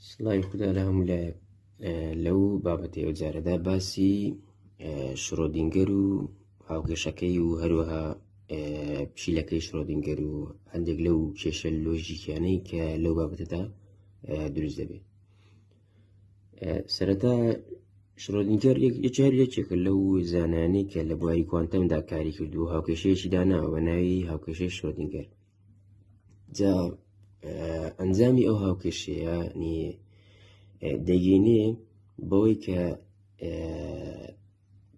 سڵاوی خودا لە هەموو لایەک. لەو بابەتەی ئەو جارەدا باسی شرۆدینگەر و هاوکێشەکەی و هەروەها پشیلەکەی شرۆدینگەر و هەندێک لەو کێشە لۆژیکیانەی کە لەو بابەتەدا دروست دەبێت. سەرەتا شرۆدینگەر یەکجار یەکێکە لەو زانایانەی کە لە بواری کوانتەمدا کاری کردو و هاوکێشەیەکی داناوە بە ناوی هاوکێشەی شرۆدینگەر. جا ئەنجامی ئەو هاوکێشەیە نی دەگەینێ بەوەی کە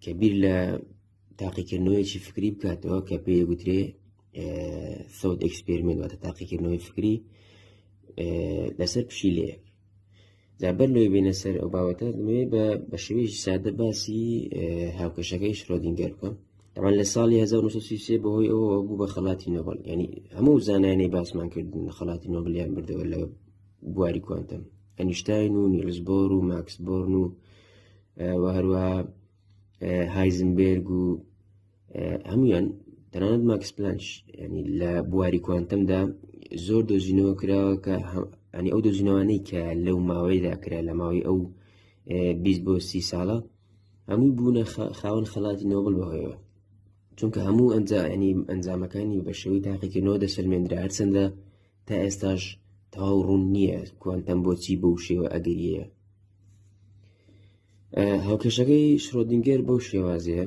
کە بیر لە تاقیکردنەوەیەکی فکری بکاتەوە کە پێی گوترێ thought experiment واتە تاقیکردنەوەی فکری لەسەر پشیلەیەک جا بەر لەوەی بێنە سەر ئەو باوەتە دەمەوێت بە بە شێوەیەکی سادە باسی هاوکێشەکەی شرۆدینگەر بکەم تەمان لە ساڵی 1933 بەهۆی ئەوەوە بوو بە خەڵاتی نۆبڵ یعنی هەموو زانایانەی باسمان کردن خەڵاتی نۆبلیان بردەوە لە بواری کوانتەم ئەنیشتاین و نیلز بۆر و ماکس بۆرن و و هەروەها هایزنبێرگ و هەمویان تەنانەت ماکس پلانش ینی لە بواری کوانتەمدا زۆر دۆزینەوە کراوە کە ئەنی ئەو دۆزینەوانەی کە لەو ماوەیدا کرا لە ماوەی ئەو 20 بۆ سی ساڵە هەمووی بوونە خاوەن خەڵاتی نۆبڵ بەهۆیەوە چونکە هەموو ئەنجا ینی ئەنجامەکانی بە شێوەی تاقیکردنەوە دەسەلمێنرا هەرچەندە تا ئێستاش تەواو ڕوون نییە کوانتەم بۆچی بەو شێوە ئەگەریەیە هاوکێشەکەی شرۆدینگەر بەو شێوازەیە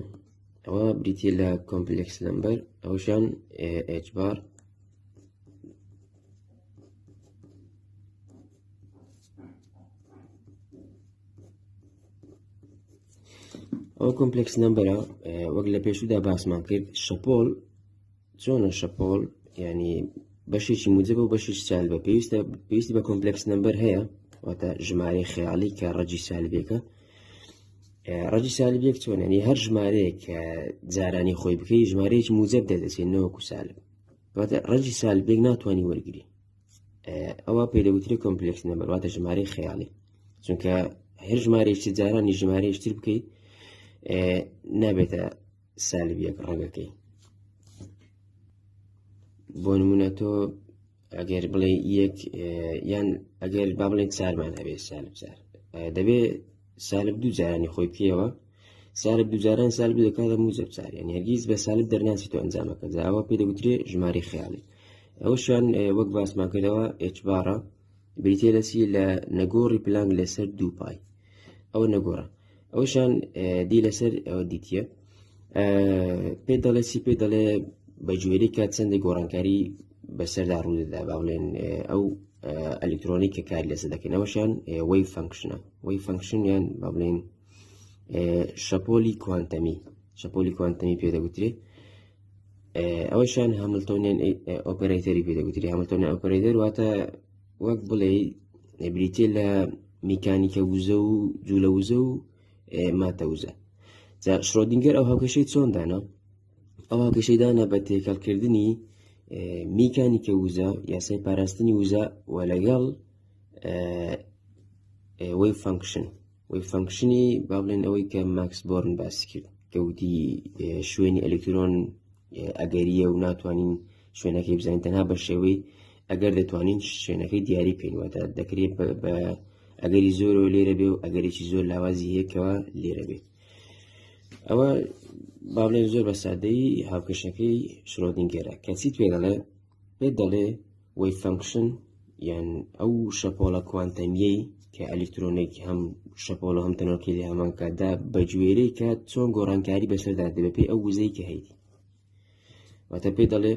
ئەوە بریتە لە complex number ئەوشان h bar ئەوە complex number ە وەک لە پێشودا باسمان کرد شەپۆل چۆنە شەپۆل ینی بەشێکی موجبە و بەشێکی سالبە پێویستە پێویستی بە complex number هەیە واتە ژمارەی خەیاڵی کە ڕەگی سالبێکە ڕەگی سالبێک چۆن ینی هەر ژمارەیەک کە جارانی خۆی بکەی ژمارەیەکی موجب دەدەچێت نەوەکو سالب واتە ڕەگی سالبێک ناتوانانی وەرگری ئەوە پێ دەوترێ complex number واتە ژمارەی خەیاڵی چونکە هەر ژمارەیەکی جارانی ژمارەیەکی تر بکەیت نابێتە سالب یەک ڕەگەکەی بۆ نمونە تۆ ئەگەر بڵێ یەک یان ئەگەر با بڵێن چارمان هەبێ سالب چار دەبێ سالب دوو جارانی خۆی بکەیەوە سالب دوو جاران سالب دەکاتە موجب چار یعنی هەرگیز بە سالب دەرناچێت تۆ ئەنجامەکە جاوە پێ دەگوترێ ژماری خەیاڵی ئەوشان وەک باسمان کردەوە h bar ە بریتە لە چی لە نەگۆڕی پلانک لەسەر دوو پای ئەوە نەگۆڕە ئەوشان d لەسەر ئەوە dt یە پێ دەڵێ چی پێ دەڵێ بە گوێرەی کات چەندێک گۆڕانکاری بەسەردا ڕوودەدا با بڵێن ئەو ئەلکترۆنی کە کاری لەسەر دەکەین ئەوەشان wave function ە wave function یان با بڵێن شەپۆلی کوانتەمی شەپۆلی کوانتەمی پێ دەگوترێ ئەوەشان Hamiltonian operator ی پێ دەگوتری Hamiltonian operator واتە وەک بڵێ بریتە لە میکانیکە وزە و جوولە وزە و ماتە وزە جا شرۆدینگەر ئەو هاوکێشەی چۆن دانا ئەو هاوکێشەی دانا بە تێکەڵکردنی میکانیکە وزە یاسای پاراستنی وزە و لەگەڵ wave function wave function ی با بڵێن ئەوەی کە ماکس بۆرن باسی کرد کە وتی شوێنی ئەلکترۆن ئەگەریە و ناتوانین شوێنەکەی بزانین تەنها بە شێوەی ئەگەر دەتوانین شوێنەکەی دیاری بکەین واتە دەکرێت بە ئەگەری زۆرەوە لێرە بێ و ئەگەرێکی زۆر لاوازی هەیەکەوە لێرە بێت ئەوە با بڵێن زۆر بە سادەیی هاوکێشەکەی شرۆدینگەرە کە چیت پێ دەڵێ پێت دەڵێ wave function یان ئەو شەپۆڵە کوانتەمیەی کە ئەلیکترۆنێک هەم شەپۆڵ و هەم تەنۆلکەی لە هەمان کاتدا بە گوێرەی کات چۆن گۆڕانکاری بەسەردا دێ بەپێی ئەو وزەی کە هەیتی واتە پێ دەڵێ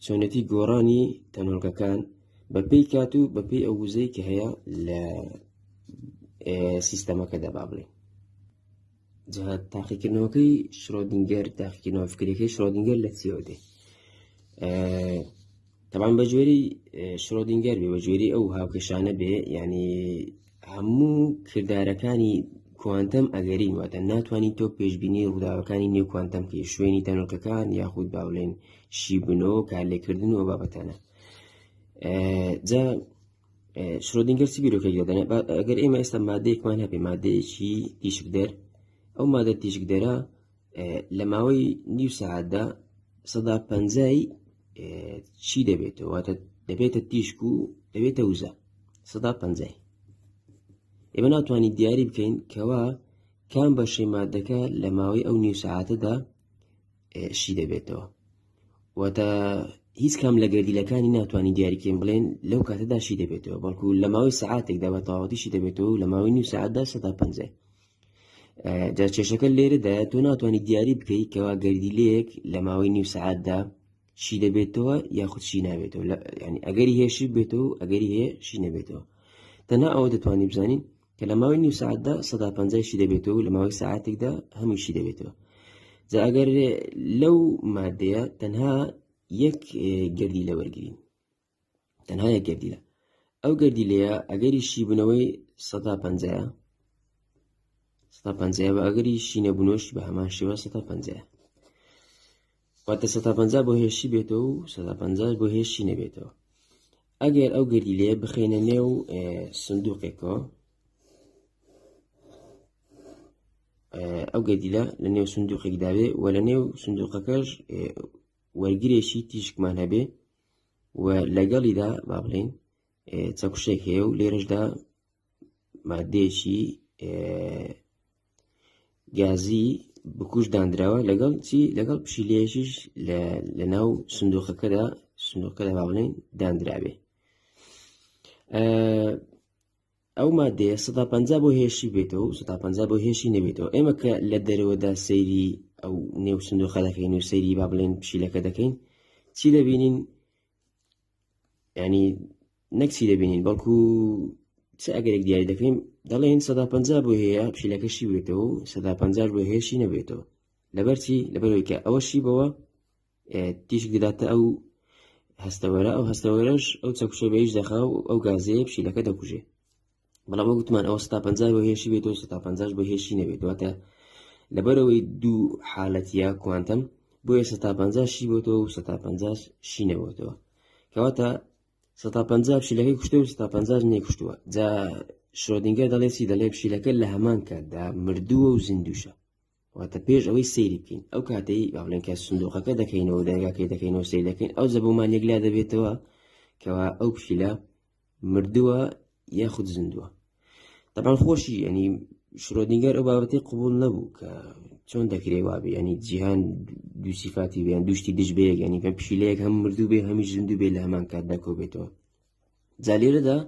چۆنێتی گۆڕانی تەنۆلکەکان بەپێی کات و بەپێی ئەو وزەی کە هەیە لە سیستەمەکەدا با بڵێ جا تاقیکردنەوەکەی شرۆدینگەر تاقیکردنەوە فکرەکەی شرۆدینگەر لە چیەوە دێ تەبان بە جۆری شرۆدینگەر بێ بە جۆری ئەو هاوکێشانە بێ یعنی هەموو کردارەکانی کوانتەم ئەگەرین واتە ناتوانین تۆ پێشبینی ڕووداوەکانی نێو کوانتەم کەی شوێنی تەنۆلکەکان یاخود با بڵێن شیبنەوە کارلێکردن و بابەتانە جا شرۆدینگەر چی بیرۆکەی دەدەنێ ئەگەر ئێمە ئێستا مادەیەکمان هەبێ مادەیەکی تیشکدەر ئەو مادە تیشکدەرە لە ماوەی نیو سەعاتدا سەدا پەنجای چی دەبێتەوە واتە دەبێتە تیشک و دەبێتە وزە سەدا پەنجای. ئێمە ناتوانین دیاری بکەین کەوا کام بەشەی مادەکە لە ماوەی ئەو نیو سەعاتەدا شی دەبێتەوە. واتە هیچ کام لە گەردیلەکانی ناتوانین دیاریکەین بڵێن لەو کاتەدا شی دەبێتەوە، بەڵکو لە ماوەی سەعاتێکدا بە تەواوەتی شی دەبێتەوە و لە ماوەی نیو سەعاتدا 150. جا کێشەکە لێرەدایە تۆ ناتوانانی دیاری بکەیت کەوا گەردیلەیەک لە ماوەی نیو سەعاتدا شی دەبێتەوە یاخود شی نابێتەوە، ینی ئەگەری هەیە شی بێتەوە و ئەگەری هەیە شی نەبێتەوە. تەنها ئەوە دەتوانین بزانین کە لە ماوەی نیو سەعاتدا 150 شی دەبێتەوە و لە ماوەی سەعاتێکدا هەمووی شی دەبێتەوە. جا ئەگەر لەو مادەیە تەنها یەک گەردیلە وەرگین، تەنها یەک گەردیلە، ئەو گەردیلەیە ئەگەری شیبوونەوەی سەدا پەنجایە، سەدا پەنجایە و ئەگەری شینەبوونەوەش بە هەمان شێوە سەدا پەنجایە. واتە سەدا پەنجا بۆ هێشی بێتەوە و سەدا پەنجاش بۆ هێشی نەبێتەوە. ئەگەر ئەو گەردیلەیە بخەینە نێو سندوقێکەوە، ئەو گەردیلە لە نێو سندوقێکدا بێ و لە نێو سندوقەکەش وەرگرێکی تیشکمان هەبێ و لەگەڵیدا با بڵێین چەکوشێک هەیە و لێرەشدا مادەیەکی گازی بکوش دانراوە لەگەڵ چی؟ لەگەڵ پشیلەیەکیش لە ناو سندوقەکەدا، سندوقەکەدا با بڵێین دانرابێ. ئەو مادەیە 150 بۆ هێشی بێتەوە و 150 بۆ هێشی نەبێتەوە. ئێمە کە لە دەرەوەدا سەیری ئەو نێو سندوقە دەکەین و سەیری با بڵێن پشیلەکە دەکەین، چی دەبینین؟ ینی نەک چی دەبینین بەڵکو چ ئەگەرێک دیاری دەکەین، دەڵێن 150 بۆ هەیە پشیلەکە شی بێتەوە و 150 بۆ هێشی نەبێتەوە. لەبەر چی؟ لەبەرەوەی کە ئەوە شی بەوە تیشک دەداتە ئەو هەستەوەرە، ئەو هەستەوەرەش ئەو چەکوشە بەیش دەخا و ئەو گازەیە پشیلەکە دەکوژێ. بەڵام وەک گوتمان ئەوە 150 بۆ هێشی بێتەوە 150 بۆ هێشی نەبێت. واتە لەبەرەوەی دوو حالەتیە کوانتەم بۆیە 150 شی بۆتەوە و 150 شی نەبۆتەوە. کەواتە 150 پشیلەکەی کوشتووە و 150 نەیکوشتووە. جا شرۆدینگەر دەڵێ چی؟ دەڵێ پشیلەکە لە هەمان کاتدا مردووە و زیندووشە. واتە پێش ئەوەی سەیری بکەین ئەو کاتەی با بڵێن کە سندوقەکە دەکەینەوە دەرگاکەی دەکەینەوە سەیر دەکەین، ئەو زەبوومان یەکلا دەبێتەوە کەوا ئەو پشیلە مردووە یاخود زیندووە. طبعا خۆشی ینی شرۆدینگەر ئەو بابەتی قبول نەبوو کە چۆن دەکرێ وابێ، ینی جیهان دوو سیفاتی بێن، دوو شتی دژ بەیەک، ینی کە پشیلەیەک هەم مردوو بێ هەمیش زیندوو بێ لە هەمان کاتدا کۆبێتەوە. جا لێرەدا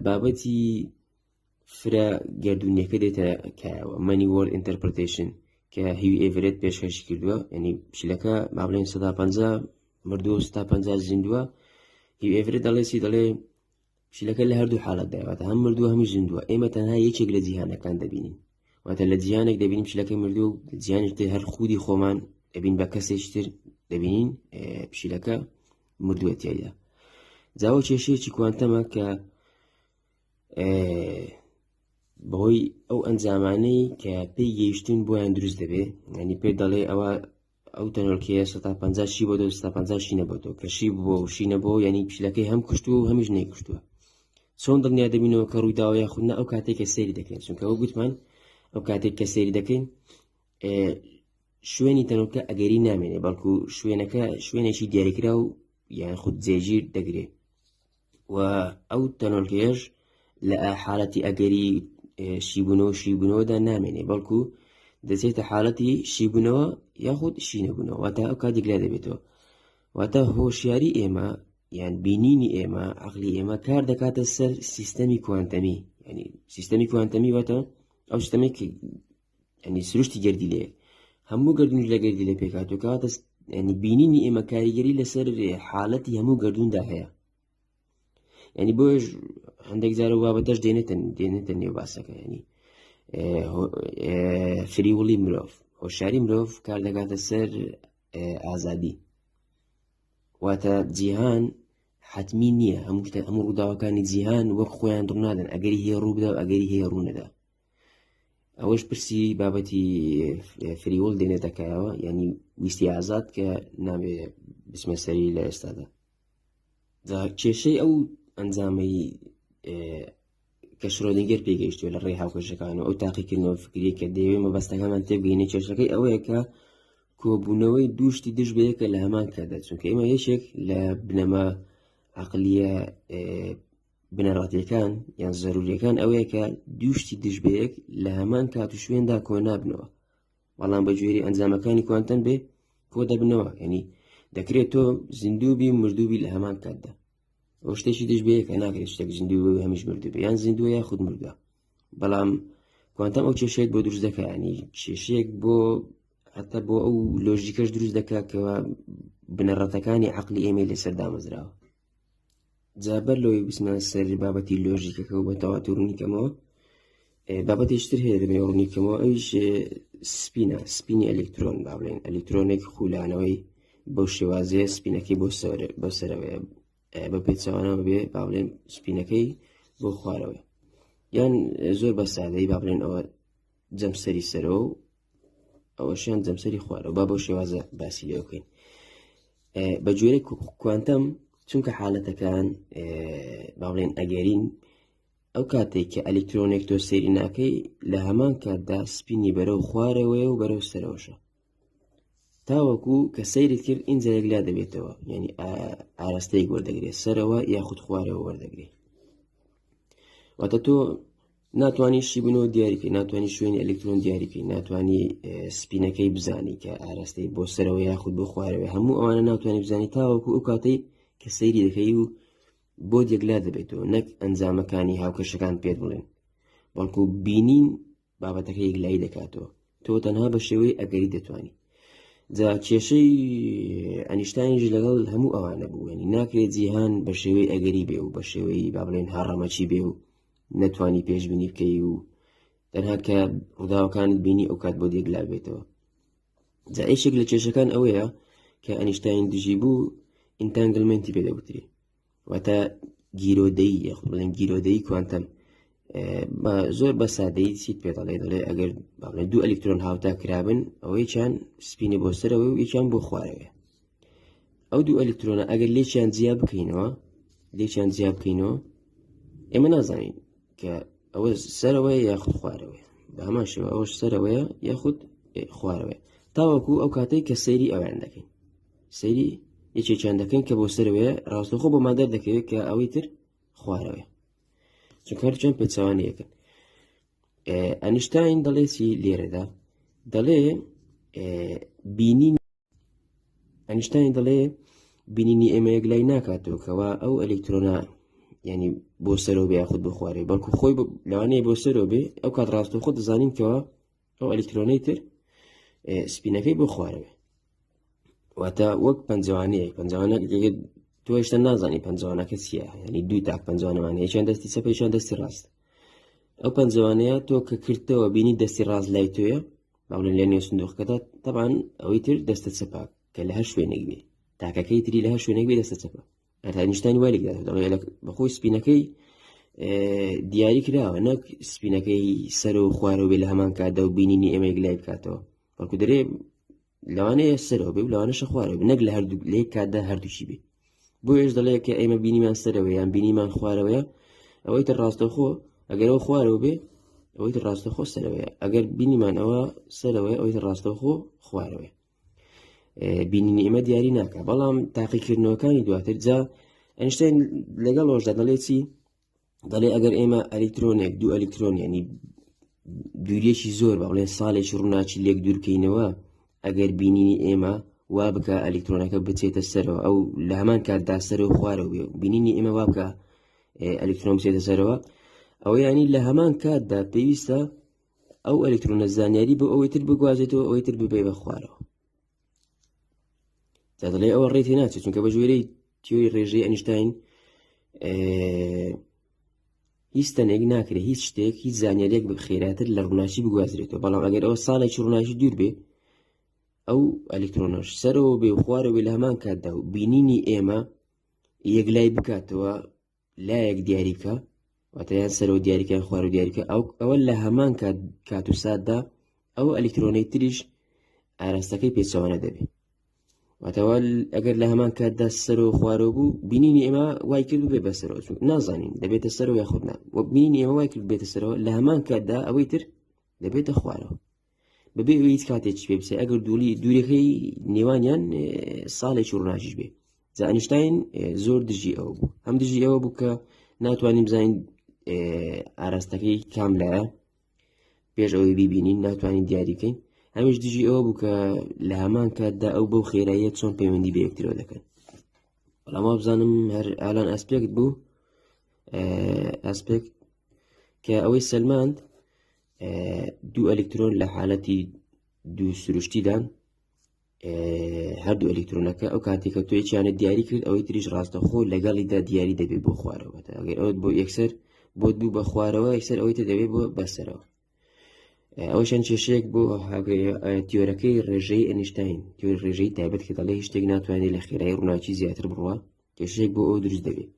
بابەتی فرە گەردوونیەکە دێتە کایەوە، many world interpretation، کە هیوی ئێڤرێت پێشکەشی کردووە. ینی پشیلەکە با بڵێن 150 مردووە و 150 زیندووە. هیو ئێڤرێت دەڵێ چی؟ دەڵێ پشیلەکە لە هەردوو حاڵەتدا، واتە هەم مردووە هەمیش زیندووە. ئێمە تەنها یەکێک لە جیهانەکان دەبینین، واتە لە جیهانێک دەبینین پشیلەکەی مردووە و جیهانێک تر هەر خودی خۆمان دەبین بە کەسێکی تر دەبینین پشیلەکە مردووە تیایدا. جاوە کێشەیەکی کوانتەمە کە بەهۆی ئەو ئەنجامانەی کە پێی گەیشتون بۆیان دروست دەبێ. ینی پێ دەڵێ ئەوە ئەو تەنۆلکەیە 150 شی بۆ 150 شی نەبۆتەوە، کە شی بووە و شی نەبوو، ینی پشیلەکەی هەم کوشتووە و هەمیش نەیکوشتووە. چۆن دڵنیا دەبینەوە کە ڕوویداوە یاخود نە؟ ئەو کاتێک کە سەیری دەکەین، چونکە ئەو گوتمان ئەو کاتێک کە سەیری دەکەین شوێنی تەنۆلکە ئەگەری نامێنێ، بەڵکو شوێنەکە شوێنێکی دیاریکراو یان خود جێگیر دەگرێ و ئەو تەنۆلکەیەش لە حالەتی ئەگەری شیبوونەوە شیبوونەوەدا نامێنێ، بەڵکو دەچێتە حالەتی شیبوونەوە یاخود شینەبوونەوە، واتە ئەو کاتێک لا دەبێتەوە. واتە هۆشیاری ئێمە یان بینینی ئێمە، عقلی ئێمە کار دەکاتە سەر سیستەمی کوانتەمی. ینی سیستەمی کوانتەمی واتە ئەو سیستەمێک ینی سروشتی گەردیلەیە، هەموو گەردوون لە گەردیلە پێکهاتووە. کەواتە ینی بینینی ئێمە کاریگەری لەسەر حالەتی هەموو گەردووندا هەیە. ینی بۆیش هەندێک جار و بابەتەش دێنێتە نێو باسەکە. ینی free will ی مرۆڤ، هۆشیاری مرۆڤ کار دەکاتە سەر ئازادی. واتە جیهان حتمی نییە، هەموو شتە هەموو ڕووداوەکانی جیهان وەک خۆیان ڕوونادەن، ئەگەری هەیە ڕوو بدا و ئەگەری هەیە ڕوونەدا. ئەوەش پرسی بابەتی free will دێنێتە کایەوە، یعنی ویستی ئازاد کە نابێ بچمە سەری لە ئێستادا. جا کێشەی ئەو ئەنجامەی کە شرۆدینگەر پێگەیشتووە لە ڕێی هاوکێشەکان و ئەو تاقیکردنەوە فکریە کە دەیەوێت مەبەستەکانمان تێبگەینە، کێشەکەی ئەوەیە کە کۆبوونەوەی دوو شتی دژ بەیەکە لە هەمان کاتدا. چونکە ئێمە یەکێک لە بنەما عەقلیە بنەڕەتیەکان یان زەروریەکان ئەوەیە کە دوو شتی دژ بەیەک لە هەمان کات و شوێندا کۆنابنەوە، بەڵام بە گوێری ئەنجامەکانی کوانتەم بێ کۆ دەبنەوە. یعنی دەکرێت تۆ زیندوو بی و مردوو بی لە هەمان کاتدا. ئەو شتێکی دژ بەیەکە، ناکرێت شتێک زیندوو بێ و هەمیش مردوو بێ، یان زیندووە یاخود مردووە. بەڵام کوانتەم ئەو کێشەیەک بۆ دروست دەکات، ینی کێشەیەک بۆ حتا بۆ ئەو لۆژیکەش دروست دەکات کەوا بنەڕەتەکانی عقلی ئێمەی لەسەر دامەزراوە. جا بەر لەوەی بچمە سەر بابەتی لۆژیکەکە و بە تەواوەتی ڕوونی کەمەوە، بابەتێکی تر هەیە دەمەوێت ڕوونی کەمەوە، ئەویش spin ە، spin ی ئەلیکترۆن. با بڵێن ئەلیکترۆنێک خولانەوەی بەو شێوازەیە spin ەکەی بۆ سەرەوەیە، بە پێچەوانەوە بێ با بڵێن spin ەکەی بۆ خوارەوەیە، یان زۆر بە سادەیی با بڵێن ئەوە جەمسەری سەرەوە و ئەوەشیان جەمسەری خوارەوە، با بەو شێوازە باسی لێ بکەین. بە جۆرێک کوانتەم چونکە حالەتەکان با بڵێن ئەگەرین، ئەو کاتێک کە ئەلیکترۆنێک تۆ سەیری ناکەی لە هەمان کاتدا spin ی بەرەو خوارەوەیە و بەرەو سەرەوەشە، تاوەکو کە سەیرت کرد ئینجا یەکلا دەبێتەوە، یعنی ئاراستەیەک وەردەگرێت، سەرەوە یاخود خوارەوە وەردەگرێت. واتە تۆ ناتوانی شیبنەوە دیاریکەی، ناتوانی شوێنی ئەلکترۆن دیاریکەی، ناتوانی spin ەکەی بزانی کە ئاراستەی بۆ سەرەوە یاخود بۆ خوارەوە، هەموو ئەوانە ناتوانانی بزانی تاوەکو ئەو کاتەی کە سەیری دەکەی و بۆ یەکلا دەبێتەوە، نەک ئەنجامەکانی هاوکێشەکان پێت بڵێن، بەڵکو بینین بابەتەکە یەکلایی دەکاتەوە. تۆ تەنها بە شێوەی ئەگەری دەتوانی. جا کێشەی ئەنیشتاینیش لەگەڵ هەموو ئەوانە بوو، ینی ناکرێت جیهان بە شێوەی ئەگەری بێ و بە شێوەی با بڵێن هەڕەمەکی بێ و نەتوانی پێشبینی بکەی و تەنها کە ڕووداوەکانت بینی ئەو کات بۆ یەکلا بێتەوە. جا یەکێک لە کێشەکان ئەوەیە کە ئەنیشتاین دژی بوو، entanglement ی پێ دەگوترێ، واتە گیرۆدەیی، یاخود بڵێن گیرۆدەیی کوانتەم. زۆر بە سادەیی چیت پێ دەڵێ؟ دەڵێ ئەگەر باڵێ دوو ئەلیکترۆن هاوتا کرابن، ئەوەیچیان spin ی بۆ سەرەوە و یەکیان بۆ خوارەوە. ئەو دوو ئەلیکترۆنە ئەگەر لێکیان جیا بکەینەوە، لێکیان جیا بکەینەوە، ئێمە نازانین کە ئەوە سەرەوەیە یاخود خوارەوەیە. بە هەمان شێوە ئەوەش سەرەوەیە یاخود خوارەوەیە، تاوەکو ئەو کاتەی کە سەیری ئەویان دەکەین، سەیری یەکێکیان دەکەین کە بۆ سەرەوەیە، ڕاستەوخۆ بۆمان دەردەکەوێت کە ئەوەی تر خوارەوەیە، چونکە هەرچەند پێچەوانە یەکن. ئەنیشتاین دەڵێ چی لێرەدا؟ دەڵێ بینین، ئەنیشتاین دەڵێ بینینی ئێمە یەکلای ناکاتەوە کەوا ئەو ئەلیکترۆنە ینی بۆ سەرەوە بێ یاخود بۆ خوارێ، بەڵکو خۆی لەوانەیە بۆ سەرەوە بێ، ئەو کات ڕاستەوخۆ دەزانین کەوا ئەو ئەلیکترۆنەی تر spin ەکەی بۆ خوارەوە. واتە وەک پەنجەوانەیەک، پەنجەوانە تۆ هێشتا نازانی پەنجەوانەکە چییە، ینی دوو تاک پەنجەوانەمان یەکیان دەستی چەپە یەکیان دەستی ڕاست. ئەو پەنجەوانەیە تۆ کە کردەوە بینی دەستی ڕاست لای تۆیە، باڵێن لە نێو سندوقەکەدا، تەبان ئەوەی تر دەستە چەپە کە لە هەر شوێنێک بێ، تاکەکەی تری لە هەر شوێنێک بێ دەستە چەپە. هەتا ئەنیشتاین وای لێک دەدات، دەڵێ بەخۆی spin ەکەی دیاری کراوە، نەک spin ەکەی سەر و خوارەوە بێ لە هەمان کاتدا و بینینی ئێمە یەکلای بکاتەوە، بەڵکو دەرێ لەوانەیە سەرەوە بێ و لەوانەشە خوارەوە بێ، نەک لە هەردوو لە یەک کاتدا هەردووکی بێ. بۆیەش دەڵێ کە ئێمە بینیمان سەرەوە یان بینیمان خوارەوەیە، ئەوەی تر ڕاستەوخۆ ئەگەر ئەو خوارەوە بێ ئەوەی تر ڕاستەوخۆ سەرەوەیە، ئەگەر بینیمان ئەوە سەرەوەیە ئەوەی تر ڕاستەوخۆ خوارەوەیە. بینینی ئێمە دیاری ناکە. بەڵام تاقیکردنەوەکانی دواتر، جا ئەنیشتین لەگەڵ ئەوشدا دەڵێ چی؟ دەڵێ ئەگەر ئێمە ئەلیکترۆنێک دوو ئەلیکترۆن ینی دووریەکی زۆر بە بڵێن ساڵێکی ڕووناکی لێک دوورکەینەوە، ئەگەر بینینی ئێمە وا بکە ئەلیکترۆنەکە بچێتە سەرەوە، ئەو لە هەمان کاتدا سەر و خوارەوە بێ، بینینی ئێمە وا بکە ئەلیکترۆن بچێتە سەرەوە، ئەوە ینی لە هەمان کاتدا پێویستە ئەو ئەلیکترۆنە زانیاری بۆ ئەوەی تر بگوازێتەوە، ئەوەی تر ببێ بە خوارەوە. جا دەڵێ ئەوە ڕێ تێ ناچێت، چونکە بە گوێرەی تیۆری ڕێژەی ئەنیشتاین هیچ تەنێک ناکرێت هیچ شتێک هیچ زانیاریەک بە خێراتر لە ڕووناکی بگوازرێتەوە. بەڵام ئەگەر ئەوە ساڵێکی ڕووناکی دوور بێ، ئەو ئەلیکترۆنەش سەرەوە بێ و خوارەوە بێ لە هەمان کاتدا و بینینی ئێمە یەکلای بکاتەوە، لایەک دیاری بکە، واتە یان سەرەوە دیاریکە یان خوارەوە دیاریکە، ئەو ئەوە لە هەمان کات کات و ساتدا ئەو ئەلیکترۆنەی تریش ئاراستەکەی پێچەوانە دەبێت. واتەوە ئەگەر لە هەمان کاتدا سەرەوە خوارەوە بوو، بینینی ئێمە وای کرد ببێ بەسەرەوە، چون نازانین دەبێتە سەرەوە یاخود نا، وە بینینی ئێمە وای کرد بێتە سەرەوە، لە هەمان کاتدا ئەوەی تر دەبێتە خوارەوە بەبێ ئەوەی هیچ کاتێکی پێ بچێت، ئەگەر دووری دوورەکەی نێوانیان ساڵێکی ڕووناکیش بێ. جا ئەنیشتاین زۆر دژی ئەوە بوو، هەم دژی ئەوە بوو کە ناتوانین بزانین ئاراستەکەی کام لایە پێش ئەوەی بیبینین ناتوانین دیاری بکەین هەمیش دژی ئەوە بوو کە لە هەمان کاتدا ئەو بەو خێراییە چۆن پەیوەندی بە یەکترەوە دەکەن. بەڵام وابزانم هەر ئالان ئەسپێکت بوو، ئەسپێکت کە ئەوەی سەلماند دوو ئەلکترۆن لە حالەتی دوو سروشتیدان، هەردوو ئەلکترۆنەکە ئەو کاتێک کە تۆیەکیانە دیاری کرد ئەوەی تریش ڕاستەخۆ لەگەڵیدا دیاری دەبێت بۆ خوارەوە. ئەگەر ئەوت بۆ یەکسەر بۆت بوو بە خوارەوە، یەکسەر ئەوەی تر دەبێت بۆ بەسەرەوە. ئەوەشان کێشەیەک بۆ تیۆرەکەی ڕێژەی ئەنیشتین، تیۆری ڕێژەی تایبەت کە دەڵێ هیچ شتێک ناتوانێت لە خێرایی ڕووناکی زیاتر بڕوە، کێشەیەک بۆ ئەو دروست دەبێت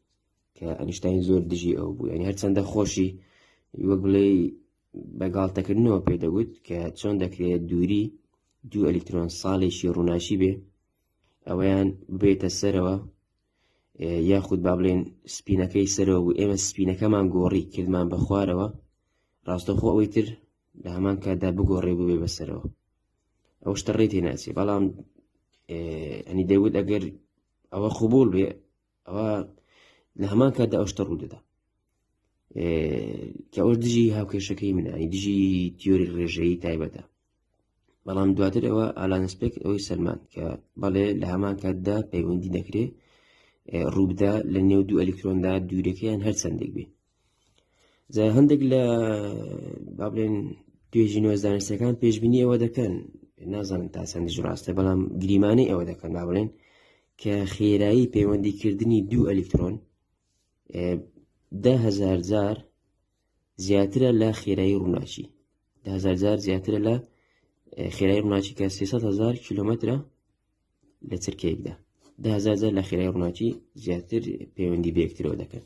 کە ئەنیشتین زۆر دژی ئەو بوو. یعنی هەرچەندە خۆشی وەک بڵێ بە گاڵتەکردنەوە پێ دەگوت کە چۆن دەکرێت دووری دوو ئەلکترۆن ساڵێکی ڕووناکی بێ ئەوەیان بێتە سەرەوە، یاخود با بڵێن سپینەکەی سەرەوە بوو، ئێمە سپینەکەمان گۆڕی کردمان بە خوارەوە، ڕاستەخۆ ئەوەی تر لە هەمان کاتدا بگۆڕێ ببێ بەسەرەوە. ئەو شتە ڕێ تێ ناچێ. بەڵام ئەنی دەوت ئەگەر ئەوە قوبول بێ ئەوە لە هەمان کاتدا ئەو شتە ڕوو دەدا، کە ئەوش دژی هاوکێشەکەی منە، ینی دژی تیۆری ڕێژەیی تایبەتە. بەڵام دواتر ئەوە ئالان ئەسپێکت ئەوەی سەلماند کە بەڵێ لە هەمان کاتدا پەیوەندی دەکرێت ڕووبدا لە نێو دوو ئەلکترۆندا دوورەکەیان هەر چەندێک بێ. جا هەندێک لە با بڵێن توێژینەوە زانستەکان پێشبینی ئەوە دەکەن، نازانم تا چەندیش ڕاستە، بەڵام گریمانەی ئەوە دەکەن با بڵێن کە خێرایی پەیوەندیکردنی دوو ئەلکترۆن 10,000 جار زیاترە لە خێرایی ڕووناکی، 10,000 جار زیاترە لە خێرایی ڕووناکی کە 300,000 کیلۆمەترە لە چرکەیەکدا. 10,000 جار لە خێرای ڕووناکی زیاتر پەیوەندی بە یەکترەوە دەکەن.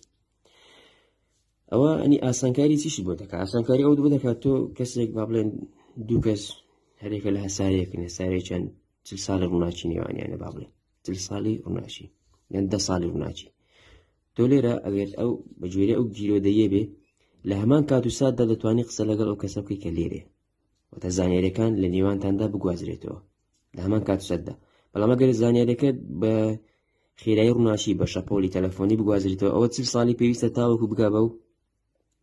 ئەوە ئەنی ئاسانکاری چیشی بۆ دەکات؟ ئاسانکاری ئەو بۆ دەکات تۆ کەسێک با بڵێن دوو کەس هەرێکە لە هەسارەیەکن، هەسارەی چەند 40 ساڵی ڕووناکی نێوانیانە، با بڵێن 40 ساڵی ڕووناکی یان 10 ساڵی ڕووناکی. تۆ لێرە ئەگەر ئەو بە گوێرەی ئەو گیرۆدەیە بێ لە هەمان کات و ساتدا دەتوانی قسە لەگەڵ ئەو کەسە بکەی کە لێرێ، واتە زانیاریەکان لە نێوانتاندا بگوازرێتەوە لە هەمان کات و ساتدا. بەڵام ئەگەر زانیاریەکە بە خێرایی ڕووناکی بە شەپۆلی تەلەفۆنی بگوازرێتەوە، ئەوە 40 ساڵی پێویستە تاوەکو بگا بەو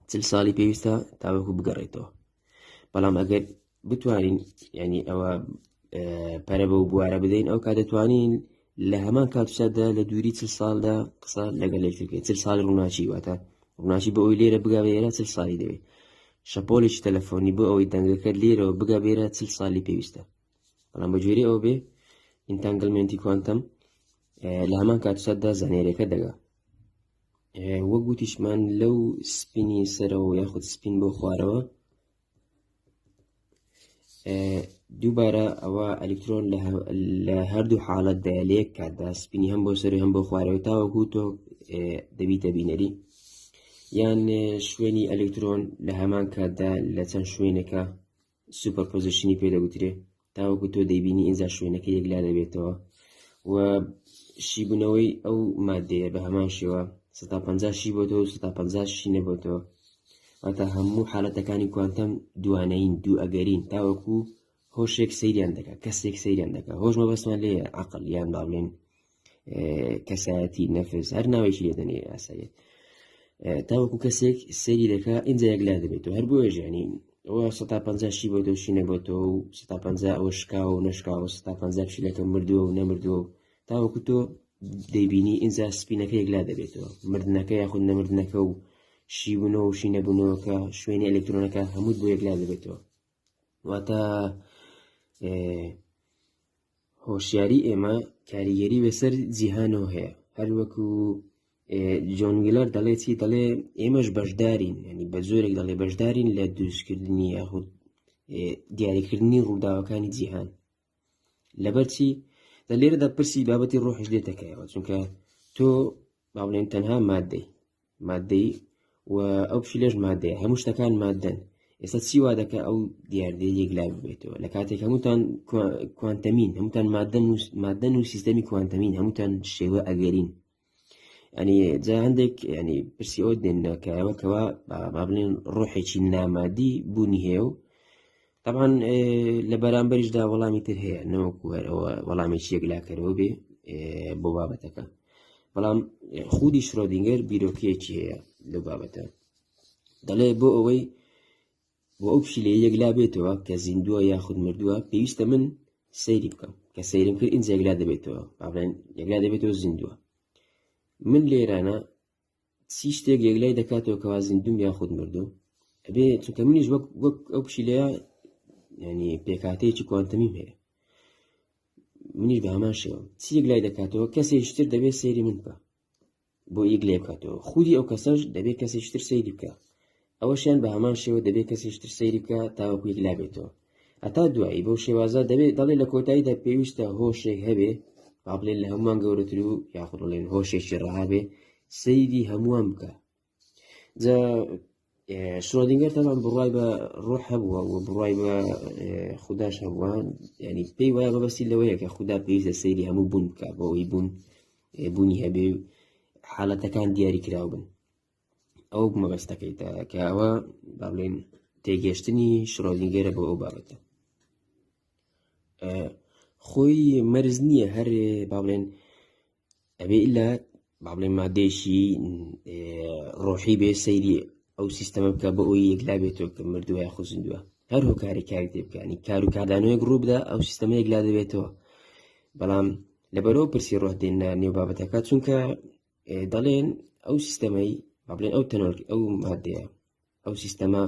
40 ساڵی پێویستە تاوەکو بگەڕێتەوە. بەڵام ئەگەر بتوانین ینی ئەوە پەرە بەو بوارە بدەین، ئەو کات دەتوانین لە هەمان کات و ساتدا لە دووری 40 ساڵدا قسە لەگەڵ یەکتر بکەین. 40 ساڵی ڕووناکی، واتە ڕووناکی بۆ ئەوەی لێرە بگا بە ئێرە 40 ساڵی دەوێت. شەپۆلێکی تەلەفۆنی بۆ ئەوەی دەنگەکە لێرەوە بگا بێرە 40 ساڵی پێویستە. بەڵام بە گوێرەی ئەوە بێ entanglement ی کوانتەم لە هەمان کات و ساتدا زانیاریەکە دەگا. وەک وتیشمان لەو spin ی سەرەوە یاخود spin بۆ خوارەوە دووبارە ئەوە ئەلکترۆن لە هەردوو حاڵەتدا لە یەک کاتدا spin ی هەم بۆ سەر و هەم بۆ خوارەوە تاوەکو تۆ دەبیتە بینەری، یان شوێنی ئەلکترۆن لە هەمان کاتدا لە چەند شوێنێکە superposition ی پێ دەگوترێ، تاوەکو تۆ دەیبینی ئینجا شوێنەکە یەکلا دەبێتەوە. و شیبوونەوەی ئەو مادەیە بە هەمان شێوە 150 شی بۆتەوە و 150 شی نەبۆتەوە، واتە هەموو حالەتەکانی کوانتەم دوانەین، دوو ئەگەرین، تاوەکو هۆشێک سەیریان دەکات، کەسێک سەیریان دەکات. هۆش مەبەستمان لێیە عەقڵ یان با بڵێن کەسایەتی، نەفس، هەر ناوێکی لێ دەنێ ئاساییە. تاوەکو کەسێک سەیری دەکا ئینجا یەکلا دەبێتەوە. هەر بۆیە ژیانی ئەوە 150 شی بۆتەوە شی نەبۆتەوە و 150 ئەوە شکاوە و نەشکاوە، 150 پشیلەکە مردووە و نەمردووە و تاوەکو تۆ دەیبینی ئینجا spin ەکە یەکلا دەبێتەوە، مردنەکە یاخود نەمردنەکە و شیبوونەوە و شی نەبوونەوەکە، شوێنی ئەلکترۆنەکە هەمووت بۆ یەکلا دەبێتەوە. واتە هۆشیاری ئێمە کاریگەری بەسەر جیهانەوە هەیە. هەروەکو جۆن ویلەر دەڵێ چی؟ دەڵێ ئێمەش بەشدارین، ینی بە زۆرێک دەڵێ بەشدارین لە دروستکردنی یاخود دیاریکردنی ڕووداوەکانی جیهان. لەبەر چی؟ لە لێرەدا پرسی بابەتی ڕۆحیش لێتەکەیەوە، چونکە تۆ با بڵێن تەنها مادەی مادەی و ئەو پشیلەش مادەیە، هەموو شتەکان مادەن. ئێستا چی وا دەکە ئەو دیاردەیە یەکلا ببێتەوە لە کاتێک هەمووتان کوانتەمین، هەمووتان مادەن و مادەن و سیستەمی کوانتەمین، هەمووتان شێوە ئەگەرین. ینی جا هەندێک ینی پرسی ئەوە دێنەکایەوە کەوا با بڵێن ڕۆحێکی نامادی بوونی هەیە و طبعا لە بەرامبەریشدا وەڵامی تر هەیە، نەوەکو هەر ئەوە وەڵامێکی یەکلاکەرەوە بێ بۆ بابەتەکە. بەڵام خودی شرۆدینگەر بیرۆکەیەکی هەیە. لەو بابەتە دەڵێ بۆ ئەوەی بۆ ئەو پشیلەیە یەکلا بێتەوە کە زیندووە یاخود مردووە پێویستە من سەیری بکەم کە سەیرم کرد ئینجا یەکلا دەبێتەوە با بڵێن یەکلا دەبێتەوە زیندووە من لێرانە چی شتێک یەکلای دەکاتەوە کەوا زیندوم یاخود مردوو ئەبێ چونکە منیش وەک وەک ئەو پشیلەیە ینی پێکهاتەیەکی کوانتەمیم هەیە منیش بە هەمان شێوە چی یەکلای دەکاتەوە کەسێکی تر دەبێت سەیری من بکە بۆ یەک لێ بکاتەوە خودی ئەو کەسەش دەبێت کەسێکی تر سەیری بکە ئەوەشیان بە هەمان شێوە دەبێت کەسێکی تر سەیری بکە تاوەکو یەک لا بێتەوە هەتا دوایی بەو شێوازە دەبێت دەڵێ لە کۆتاییدا پێویستە هۆشێک هەبێ با بڵێن لە هەمووان گەورەتر و یاخود بڵێن هۆشێکی ڕەها بێ سەیری هەمووان بکە جا شرۆدینگەر تەبان بڕوای بە ڕۆح هەبووە و بڕوای بە خودداش هەبووە ینی پێی وایە بەبەستی لەوەیە کە خودا پێویستە سەیری هەموو بوون بکە بۆ ئەوەی بوون بوونی هەبێ و حالەتەکان دیاری کراو بن ئەو مەبەستەکەی تا کە ئەوە با بڵێن تێگەشتنی شرۆدینگەرە بۆ ئەو بابەتە خۆی مەرز نییە هەر با بڵێن ئەبێ ئیلا با بڵێن مادەیەکی ڕۆحی بێ سەیری ئەو سیستەمە بکە بۆ ئەوی یەکلا بێتەوە کە مردووە یاخود زیندووە هەر هۆکاری کاری تێ بکانی کار و کاردانەوەیەک ڕوو بدە ئەو سیستەمە یەکلا دەبێتەوە بەڵام لەبەرەوە پرسی ڕۆح دێنە نێو بابەتەکە چونکە دەڵێن ئەو سیستەمەی با بڵێن ئەو تەنۆلک ئەو مادەیە ئەو سیستەمە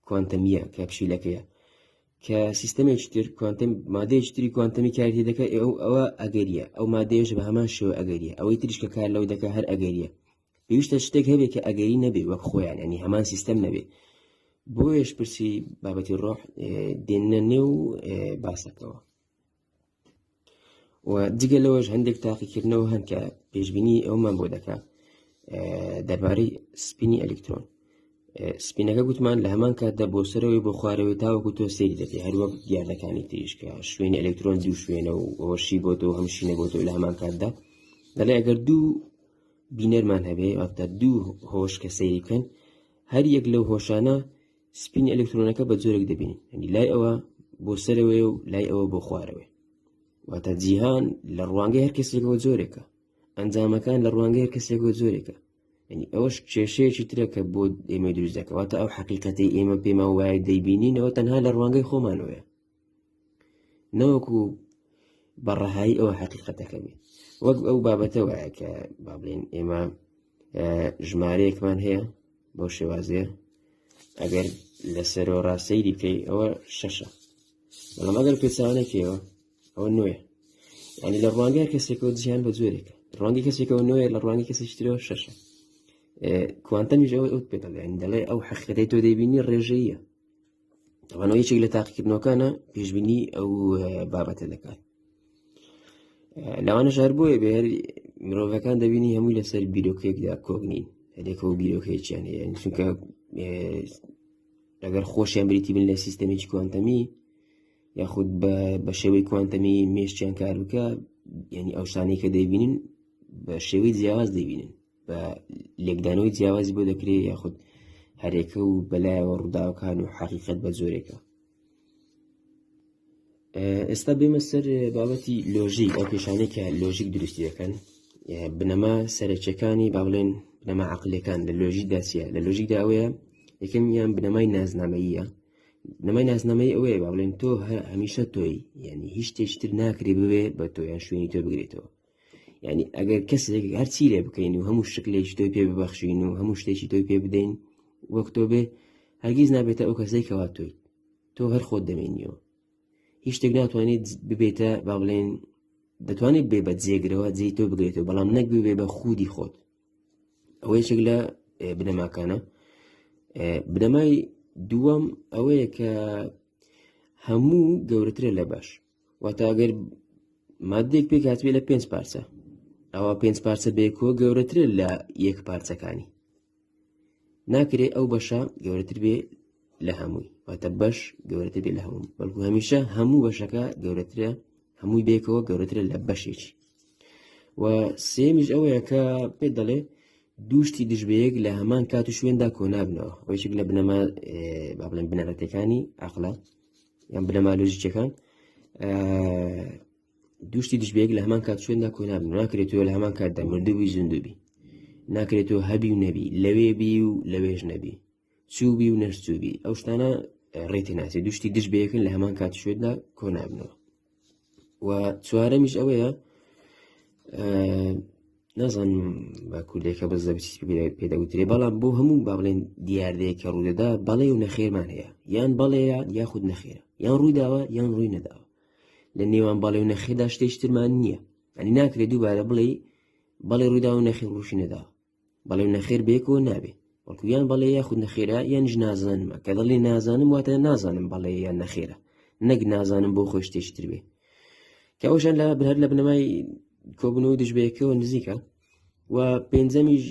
کوانتەمیە کە پشیلەکەیە کە سیستەمێکی تر کوانتەم مادەیەکی تری کوانتەمی کاری تێ دەکات ئەو ئەوە ئەگەریە ئەو مادەیەش بە هەمان شێوە ئەگەریە ئەوەی تریش کە کار لەو دەکە هەر ئەگەریە پێویستە شتێک هەبێت کە ئەگەری نەبێ وەک خۆیان ینی هەمان سیستەم نەبێ بۆیەش پرسی بابەتی ڕۆح دێنە نێو باسەکەوە و جگە لەوەش هەندێک تاقیکردنەوە هەن کە پێشبینی ئەومان بۆ دەکا دەربارەی سپینی ئەلکترۆن سپینەکە گوتمان لە هەمان کاتدا بۆ سەرەوەی بۆ خوارەوەی تاوەکو تۆ سەیری دەکەی هەروەک دیاردەکانی تریش کە شوێنی ئەلکترۆن دوو شوێنە و ئەوەشی بۆ تۆ هەم شینە بۆ تۆ لە هەمان کاتدا دەڵێ ئەگەر دوو بینەرمان هەبێ واتە دوو هۆش کە سەیری بکەن هەر یەک لەو هۆشانە سپینی ئەلکترۆنەکە بە جۆرێک دەبینین یعنی لای ئەوە بۆ سەرەوەی و لای ئەوە بۆ خوارەوەی واتە جیهان لە ڕوانگەی هەر کەسێکەوە جۆرێکە ئەنجامەکان لە ڕوانگەی هەر کەسێکەوە جۆرێکە یعنی ئەوەش کێشەیەکی ترە کە بۆ ئێمە دروست دەکەواتە ئەو حەقیقەتەی ئێمە پێمان وایە دەیبینینەوە تەنها لە ڕوانگەی خۆمانەوەیە نەوەکو بە ڕەهایی ئەوە حەقیقەتەکە بێ وەک ئەو بابەتە وایە کە با بڵێن ئێمە ژمارەیەکمان هەیە بەو شێوازەیە ئەگەر لەسەرەوە ڕاستەیری بکەی ئەوە شەشە بەڵام ئەگەر پێچوانەکەیەوە ئەوە نوێ ینی لە ڕوانگەی کەسێکەوە جیهان بە جۆرێکە ڕوانگەی کەسێکەوە نوێ لە ڕوانگەی کەسێکی ترەوە شەشە کوانتەمیش ئەوە ئەو پێ دەڵێن دەڵێ ئەو حەقیقەتەی تۆ دەیبینی ڕێژەیە ئەوانەوە یەکێک لە تاقیکردنەوەکانە پێشبینی ئەو بابەتە دەکات لەوانەش هەر بۆیە بێ هەر مرۆڤەکان دەبینی هەمووی لەسەر بیرۆکێکدا کۆک نین هەرێکەوە بیرۆکەیەکیان هەیە چونکە ئەگەر خۆشیان بریتی بن لە سیستەمێکی کوانتەمی یاخود بە شێوەی کوانتەمی مێشتیان کار بکە یعنی ئەو شتانەی کە دەیبینن بە شێوەی جیاواز دەیبینن بە لێکدانەوەی جیاوازی بۆ دەکرێت یاخود هەرێکە و بەلایەوە ڕووداوەکان و حەقیقەت بە جۆرێکە ئێستا بێمە سەر بابەتی لۆژیک ئەو پێشانەی کە لۆژیک دروستی دەکەن بنەما سەرەکیەکانی با بڵێن بنەما عقلەکان لە لۆژیکدا چییە لە لۆژیکدا ئەوەیە یەکەمیان بنەمای نازنامەیە بنەمای نازنامەی ئەوەیە با بڵێن تۆ هەمیشە تۆی یعنی هیچ شتێکی تر ناکرێ ببێ بە تۆ یان شوێنی تۆ بگرێتەوە یعنی ئەگەر کەسێک هەرچی لێ بکەین و هەموو شکلێکی تۆی پێ ببەخشین و هەموو شتێکی تۆی پێ بدەین وەک تۆ بێ هەرگیز نابێتە ئەو کەسێک کەوا تۆی تۆ هەر خۆت دەمێنیەوە هیچ شتێک ناتوانێت ببێتە با بڵێن دەتوانێت بێ بە جێگرەوە جێی تۆ بگرێتەوە بەڵام نەک ببێ بە خودی خۆت ئەوە یەکێک لە بنەماکانە بنەمای دووەم ئەوەیە کە هەموو گەورەترە لە باش واتە ئەگەر مادەیەک پێک هاتبێ لە پێنج پارچە ئەوە پێنج پارچە بێکەوە گەورەترە لە یەک پارچەکانی ناکرێ ئەو بەشە گەورەتر بێ لە هەمووی واتە بەش گەورەتر بێ لە هەموو بەڵکو هەمیشە هەموو بەشەکە گەورەترە هەمووی بێکەوە گەورەترە لە بەشێکی و سێمیش ئەوەیە کە پێ دەڵێ دووشتی دژ بەیەک لە هەمان کات و شوێندا کۆنابنەوە ئەوەیشێک لە بنەما با بڵێن بنەڕەتەکانی عقلە یان بنەما لۆژیکەکان دووشتی دژ بەیەک لە هەمان کات شوێندا کۆنابن ناکرێت تۆ لە هەمان کاتدا مردووبی زیندووبی ناکرێت تۆ هەبی و نەبی، لەوێ بی و لەوێش نەبی، چووبی و نەشچووبی، ئەو شتانە ڕێ تێناچێت. دوو شتی دژ بەیەکن لە هەمان کات شوێندا کۆ نابنەوە. و چوارەمیش ئەوەیە نازانم بە کوردێکە بە زەبچی پێدەگوترێ، بەڵام بۆ هەموو با بڵێن دیاردەیە کە ڕوودەدا بەڵێ و نەخێرمان هەیە، یان بەڵێیە یاخود نەخێرە، یان ڕوویداوە یان ڕووی نەداوە. لە نێوان بەڵێ و نەخێردا شتێکی ترمان نییە. یعنی ناکرێت دووبارە بڵێ بەڵێ ڕوویداوە و نەخێر ڕووشی نەداوە. بەڵێ و نەخێر بەیەکەوە نابێ، بەڵکو یان بەڵێ یاخود نەخێرە یانیش نازانمە. کە دەڵێ نازانم واتە نازانم بەڵێ یان نەخێرە، نەک نازانم بۆ خۆی شتێکی تر بێ. کە ئەوشان لە هەر لە بنەمای کۆبوونەوەی دژ بەیەکەوە نزیکە. و پێنجەمیش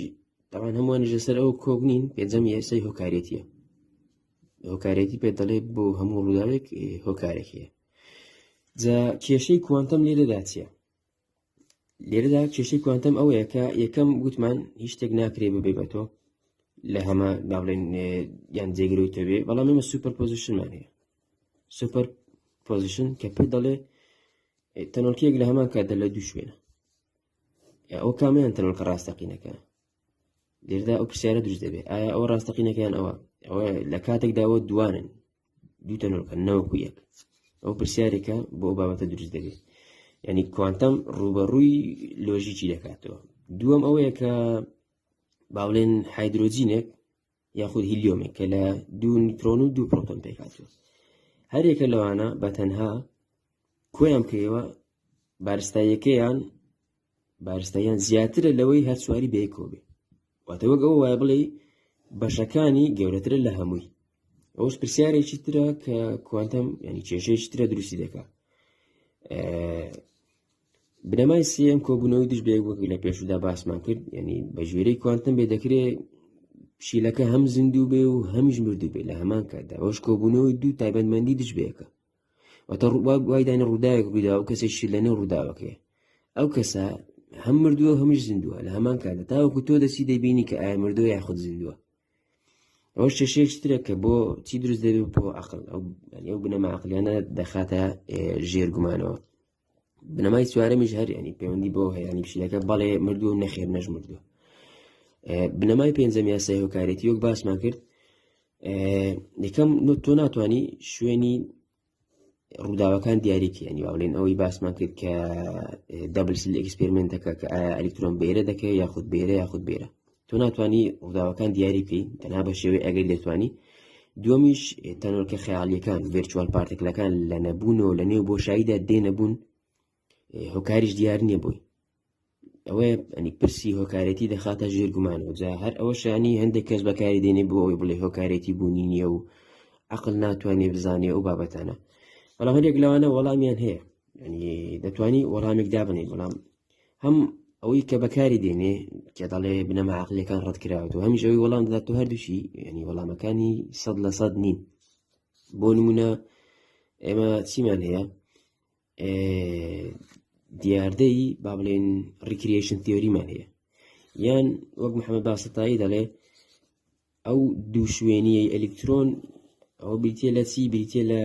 تاوان هەمووانیش لەسەر ئەو کۆک نین، پێنجەمی ئێستای هۆکارێتیە. هۆکارێتی پێ دەڵێ بۆ هەموو ڕووداوێک هۆکارێک هەیە. جا کێشەی کوانتەم لێرەدا چییە؟ لێرەدا کێشەی کوانتەم ئەوەیە کە یەکەم گوتمان هیچ شتێک ناکرێ ببێ بە تۆ لە هەمە با بڵێن یان جێگرەوەی تۆ بێ، بەڵام ئێمە superposition مان هەیە. superposition کە پێ دەڵێ تەنۆلکەیەک لە هەمان کاتدا لە دوو شوێنە. ئەو کامیان تەنۆلکە ڕاستەقینەکە؟ لێرەدا ئەو پرسیارە دروست دەبێت، ئایا ئەوە ڕاستەقینەکەیان ئەوە ئەوە لە کاتێکدا ئەوە دوانن، دوو تەنۆلکە نەوەکو یەک. ئەو پرسیارێکە بۆ ئەو بابەتە دروست دەبێت. یعنی کوانتەم ڕووبەڕووی لۆژیکی دەکاتەوە. دووەم ئەوەیە کە با بڵێن هایدرۆجینێک یاخود هیلیۆمێک کە لە دوو نیوترۆن و دوو پرۆتۆن پێکهاتووە، هەرێکە لەوانە بە تەنها کۆیان بکەیەوە بارستاییەکەیان بارستاییان زیاترە لەوەی هەر چواری بەیەکەوە بێ. واتە وەک ئەوە وایە بڵێ بەشەکانی گەورەترە لە هەمووی. ئەوش پرسیارێکی ترە کە کوانتەم ینی کێشەیەکی ترە دروستی دەکا. بنەمای سێم کۆبوونەوەی دژ بەیەک وەک لە پێشودا باسمان کرد، ینی بە ژێرەی کوانتەم بێ دەکرێ پشیلەکە هەم زیندوو بێ و هەمیش مردوو بێ لە هەمان کاتدا. ئەوش کۆبوونەوەی دوو تایبەتمەندی دژ بەیەکە. واتە وای دانە ڕووداوێک ڕوویدا و کەسێکی لە نێو ڕووداوەکەیە، ئەو کەسە هەم مردووە هەمیش زیندووە لە هەمان کاتدا. تاوەکو تۆ دەچی دەبینی کە ئایا مردووە یاخود زیندووە. ئەوەش کێشەیەکی ترە کە بۆ چی دروست دەبێت بۆ عەقڵ، ئەو بنەما عەقڵیانە دەخاتە ژێر گومانەوە. بنەمای چوارەمیش هەر ینی پەیوەندی بۆ هەیە، ینی پشیلەکە بەڵێ مردووە و نەخێر نەش مردووە. بنەمای پێنجەم یاسای هۆکارێتی وەک باسمان کرد، یەکەم تۆ ناتوانانی شوێنی ڕووداوەکان دیاریکە، ینی با بڵێن ئەوەی باسمان کرد کە double slit experiment ەکە کە ئایا ئەلیکترۆن بێرە دەکەوێت یاخود بێرە یاخود بێرە، تۆ ناتوانانی ڕووداوەکان دیاری بکەیت تەنها بە شێوەی ئەگەر دەتوانی. دووەمیش تەنۆلکە خەیاڵیەکان virtual particle ەکان لە نەبوونەوە لە نێو بۆشاییدا دێنەبوون، هۆکاریش دیار نییە بۆی. ئەوەیە ئەنی پرسی هۆکارێتی دەخاتە ژێر گومانەوە. جا هەر ئەوەشانی هەندێک کەس بەکاری دێنێ بۆ ئەوەی بڵێ هۆکارێتی بوونی نییە و عەقڵ ناتوانێ بزانێ ئەو بابەتانە، بەڵام هەندێک لەوانە وەڵامیان هەیە، ینی دەتوانی وەڵامێک دابنێ. بەڵام هەم ئەوەی کە بەکاری دێنێ کە دەڵێ بنەما عەقلیەکان ڕەتکراوەتەوە، هەمیش ئەوەی وەڵام دەدات و هەردووشی ینی وەڵامەکانی 100% نین. بۆ نمونە ئێمە چیمان هەیە؟ دیاردەی با بڵێن recreation theory مان هەیە، یان وەک محەممەد باسەتایی دەڵێ ئەو دوو شوێنیەی ئەلیکترۆن ئەوە بریتە لە چی؟ بریتە لە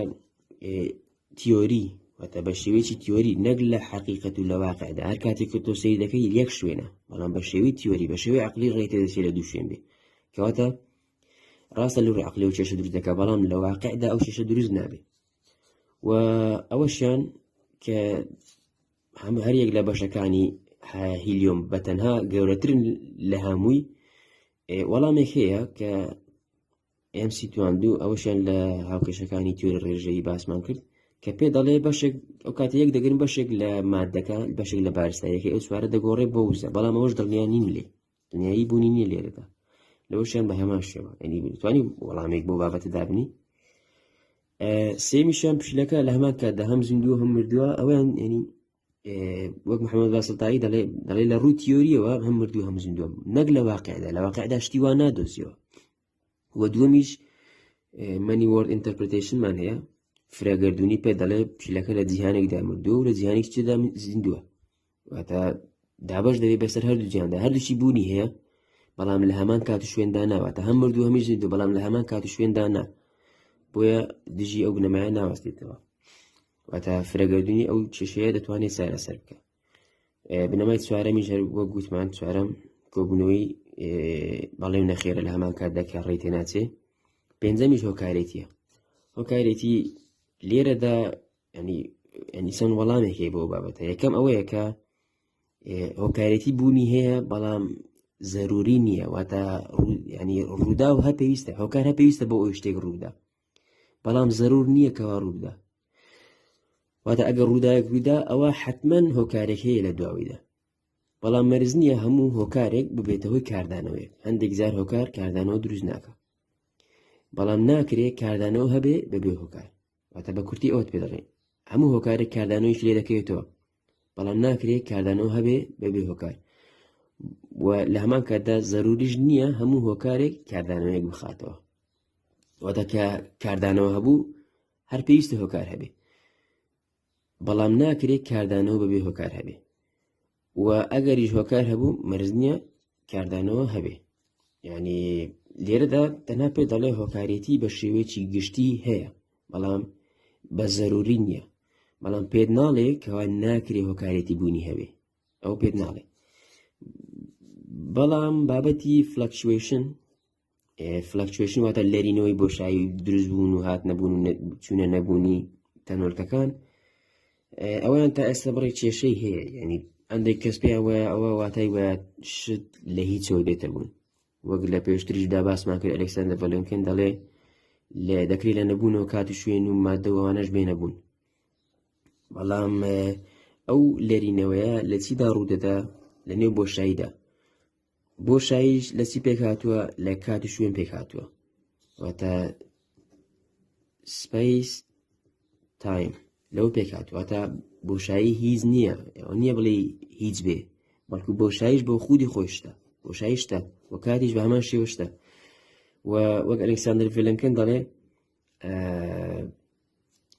تیۆری، واتە بە شێوەیەکی تیۆری نەک لە حەقیقەت و لە واقعدا. هەر کاتێک کە تۆ سەیر دەکەی یەک شوێنە، بەڵام بە شێوەی تیۆری بە شێوەی عەقلی ڕێی تێدەچێت لە دوو شوێن بێ. کەواتە ڕاستە لەو عەقلی و کێشە دروست دەکات، بەڵام لە واقعدا ئەو کێشە دروست نابێ. و ئەوەشیان کە هەم هەر یەک لە بەشەکانی هیلیۆم بە تەنها گەورەترن لە هەمووی، وەڵامێک هەیە کە ئێمسی تواندو ئەوەشیان لە هاوکێشەکانی تیۆری ڕێژەیی باسمان کرد کە پێ دەڵێ بەشێک ئەو کاتە یەک دەگرن بەشێک لە مادەکە بەشێک لە بارستاییەکەی ئەو سوارە دەگۆڕێ بۆ وزە، بەڵام ئەوەش دڵنیا نین لێ، دڵنیایی بوونی نییە لێرەدا. لەوەشیان بە هەمان شێوە ینی بتوانی وەڵامێک بۆ بابەتە دابنی. سێمیشیان پشیلەکە لە هەمان کاتدا هەم زیندووە هەم مردووە، ئەویان ینی وەک محەممەد باسەتایی دەڵێ لە ڕووی تیۆریەوە هەم مردوو هەم زیندووە، نەک لە واقعدا، لە واقعدا شتی وا نادۆزیەوە. و دووەمیش many world interpretation مان هەیە، فرەگەردوونی پێ دەڵێ پشیلەکە لە جیهانێکدا مردووە و لە جیهانێکی تردا زیندووە، واتە دابەش دەبێت بەسەر هەردوو جیهاندا، هەردووکی بوونی هەیە بەڵام لە هەمان کات و شوێندا ناواتە، هەم مردووە هەمیش زیندوو بەڵام لە هەمان کات و شوێندا نا، بۆیە دژی ئەو بنەمایە ناوەستێتەوە. واتە فرەگەردوونی ئەو کێشەیە دەتوانێت چارەسەر بکە. بنەمای چوارەمیش هەر وەک گوتمان چوارەم کۆبوونەوەی بەڵێ و نەخێرە لە هەمان کاتدا کە ڕێی تێناچێ. پێنجەمیش هۆکارێتیە. هۆکارێتی لێرەدا ینی ینی چەند وەڵامێک هەیە بۆ بابەتە. یەکەم ئەوەیە کە هۆکارێتی بوونی هەیە بەڵام زەروری نییە، واتە ینی ڕوودا و هەر پێویستە، هۆکار هەر پێویستە بۆ ئەوی شتێک ڕوودا، بەڵام زەرور نییە کەوا ڕووبدا. واتە ئەگەر ڕووداوێک ڕوویدا ئەوە حتمما هۆکارێک هەیە لە دواویدا، بەڵام مەرج نییە هەموو هۆکارێک ببێتە هۆی کاردانەوەیەک. هەندێک جار هۆکار کاردانەوە دروست ناکە، بەڵام ناکرێ کاردانەوە هەبێ بەبێ هۆکار. واتە بە کورتی ئەوت پێ دەڵێن هەموو هۆکارێک کاردانەوەیش لێ دەکەوێتەوە، بەڵام ناکرێ کاردانەوە هەبێ بەبێ هۆکار. و لە هەمان کاتدا زەروریش نییە هەموو هۆکارێک کاردانەوەیەک بخاتەوە. واتە کە کاردانەوە هەبوو هەر پێویستە هۆکار هەبێ، بەڵام ناکرێت کاردانەوە بەبێ هۆکار هەبێ. و ئەگەریش هۆکار هەبوو مەرج نییە کاردانەوە هەبێ. یعنی لێرەدا تەنها پێ دەڵێ هۆکارێتی بە شێوەیەکی گشتی هەیە، بەڵام بە زەروری نییە. بەڵام پێت ناڵێ کەوا ناکرێ هۆکارێتی بوونی هەبێ، ئەو پێت ناڵێ. بەڵام بابەتی fluctuation، fluctuation واتە لەرینەوەی بۆشایی دروست بوون و هات نەبوون و چوونە نەبوونی تەنۆلکەکان، ئەویان تا ئێستا بڕی کێشەی هەیە. ینی هەندێک کەس پێیان وایە ئەوە واتای وایە شت لە هیچەوە دێتە بوون، وەک لە پێشتریشدا باسمان کرد ئەلکساندەر ڤلێنکن دەڵێ لە دەکرێت لە نەبوونەوە کات و شوێن و مادە و ئەوانەش بێنە بوون. بەڵام ئەو لەرینەوەیە لە چیدا ڕوودەدا؟ لە نێو بۆشاییدا. بۆشاییش لە چی پێک هاتووە؟ لە کات و شوێن پێک هاتووە، واتە space time لەو پێک هاتووە. واتە بۆشایی هیچ نییە، ئەوە نییە بڵێ هیچ بێ، بەڵکو بۆشاییش بۆ خودی خۆی شتە، بۆشایی شتە و کاتیش بە هەمان شێوە شتە. و وەک ئەلکساندەر ڤلێنکن دەڵێ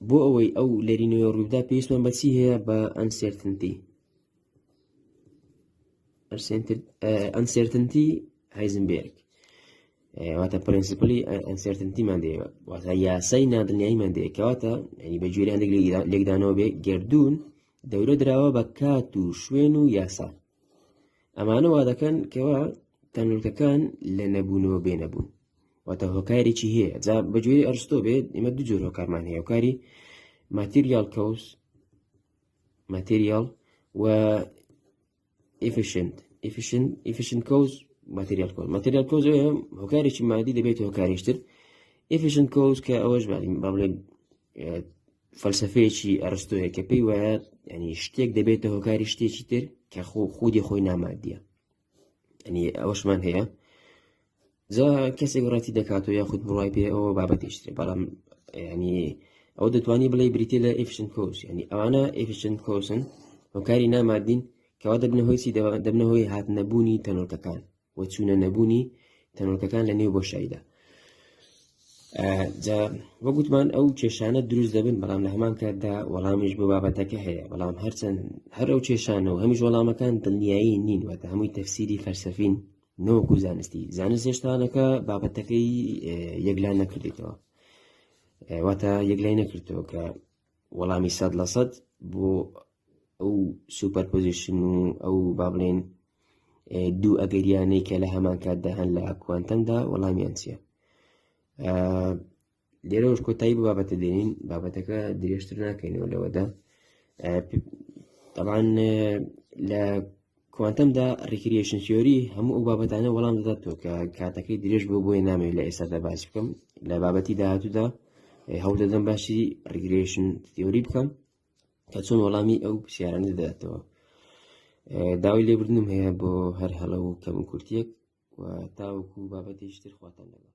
بۆ ئەوەی ئەو لەرینەوەی ڕووبدا پێویستمان بە چی هەیە؟ بە uncertainty، uncertainty هایزنبێرگ، واتە principle ی uncertainty مان دەیەوە، واتە یاسای نادڵنیاییمان دەیە. کەواتە ینی بە گوێرەی هەندێک لێکدانەوە بێ گەردوون دەورە دراوە بە کات و شوێن و یاسا. ئەمانە وا دەکەن کەوا تەنۆلکەکان لە نەبوونەوە بێنەبوون، واتە هۆکارێکی هەیە. جا بە گوێرەی ئەرستۆ بێت ئێمە دوو جۆر هۆکارمان هەیە، هۆکاری material cause، material و efficient، efficient، efficient cause، material cause. material cause ئەوەیە هۆکارێکی مادی دەبێت هۆکارێکتر. efficient cause کە ئەوەش با بڵێن فەلسفەیەکی ئەرستۆیە کە پێی وایە ینی شتێک دەبێتە هۆکاری شتێکی تر کە خودی خۆی نامادیە، ینی ئەوەشمان هەیە. جا کەسێک ڕەتی دەکاتەوە یاخود بڕای پێ ئەوە بابەتیشترێ، بەڵام ینی ئەو دەتوانی بڵێ بریتە لە efficient cause، ینی ئەوانە efficient cause ن، هۆکاری نامادین کەوا دەبنە هۆی چی؟ دەبنە هۆی هاتنەبوونی تەنۆلکەکان و چوونە نەبوونی تەنۆلکەکان لە نێو بۆشاییدا. جا وەگوتمان ئەو کێشانە دروست دەبن، بەڵام لە هەمان کاتدا وەڵامیش بۆ بابەتەکە هەیە. بەڵام هەرچەند هەر ئەو کێشانە و هەمیش وەڵامەکان دڵنیایی نین، واتە هەمووی تەفسیری فەلسەفین نەوەکو زانستی. زانست هێشتانەکە بابەتەکەی یەکلا نەکردێتەوە، واتە یەکلای نەکردەوە کە وەڵامی 100% بۆ ئەو superposition و ئەو با بڵێن دوو ئەگەریانەی کە لە هەمان کاتدا هەن لە کوانتەمدا وەڵامیان چییە. لێرەوەش کۆتایی بە بابەتە دێنین، بابەتەکە درێژتر ناکەینەوە لەوەدا. طبعا لە کوانتەمدا recreation theory هەموو ئەو بابەتانە وەڵام دەداتەوە کە کاتەکەی درێژ بوو، بۆیە نامەوێت لە ئێستادا باسی بکەم. لە بابەتی داهاتوودا هەوڵ دەدەم باسی recreation theory بکەم کە چۆن وەڵامی ئەو پرسیارانە دەداتەوە. داوای لێبوردنم هەیە بۆ هەر هەڵە و کەم و کورتیەک و تاوەکو بابەتێکی تر خواتان لەگەڵ.